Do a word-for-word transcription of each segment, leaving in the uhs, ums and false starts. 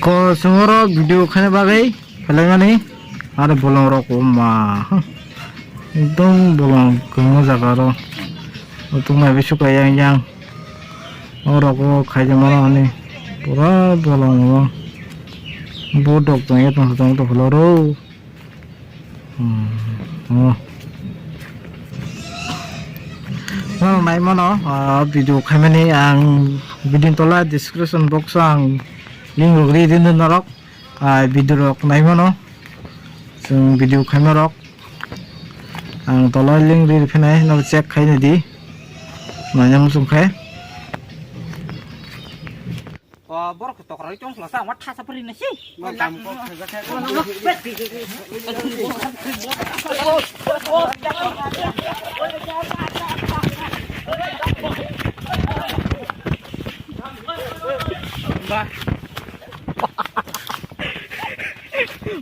Ko songoro video khaina bagwi khwlaimani aro bolong rok ma ekdom bolong kwbangma jaga ro utung mai bisu kaya yang yang oro ko khaijak mano ani pura bolong bo bodok tong ya tong tong to pholo ro. Hmm. Oh. Nang nai mano, ah, video khaimani ang video tola description box o ang link rok ri din norok, ah, video rok nai mano. Chwng video khaima rok ang tola link ri phinai no check khaina di. Manya muchung khai. O borok tokra ri chong sala sa, wa thasa pari na si. Ma kam ko khaja kha. Ba.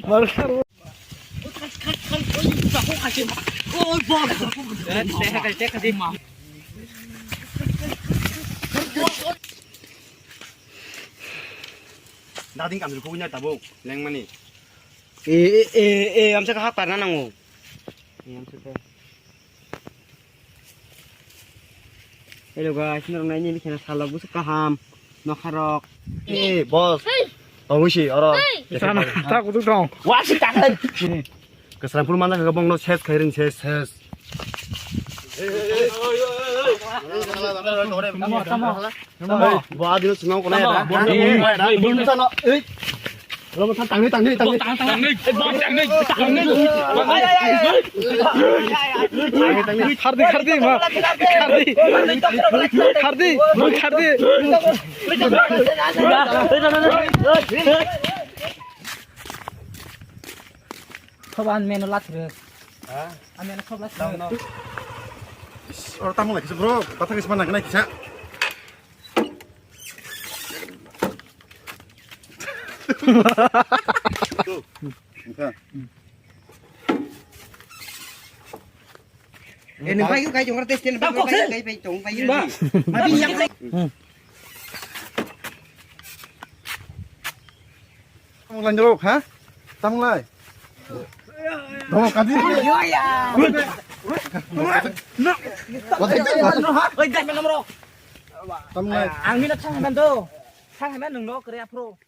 Mar. Dading kamjul khugui na tabuk lengmani. E, e, e, e, amsa ka hak parna nango. E, amsa ka. Hello guys, norok naini bikhe na salok busu kaham nokharok. E, boss. Tongwi si oro. Sana ta kutuk tong. Wa si ta. Kwsrang phuru manjak kha bongno ses khai ring ses, ses. Tamo, tamo. Tamo. Bo adil sino kona ya. Tamo. Bo adil sino kona ya. Ei, ei, ei. Lo mo tang ni, tang ni, tang ni. Tang, tang, tang ni. Tang ni, tang ni. Khardi, khardi, ma. Khardi. Khardi, khardi. Thoba an meno lathre. Ha? An meno thoba lathre. Oro tamo lai kisa bro, bathang kisa mana kena kisa. Eh, nung pai kai jong test ni pai kai pai jong pai. Ba. Abi yang kai. Tamung lai nyorok ha? Tamung lai. Dong kadi. Yo ya. Oi, dai mana bro. Tamung lai. Ang ni na thang man do. Thang man nung no kre afro.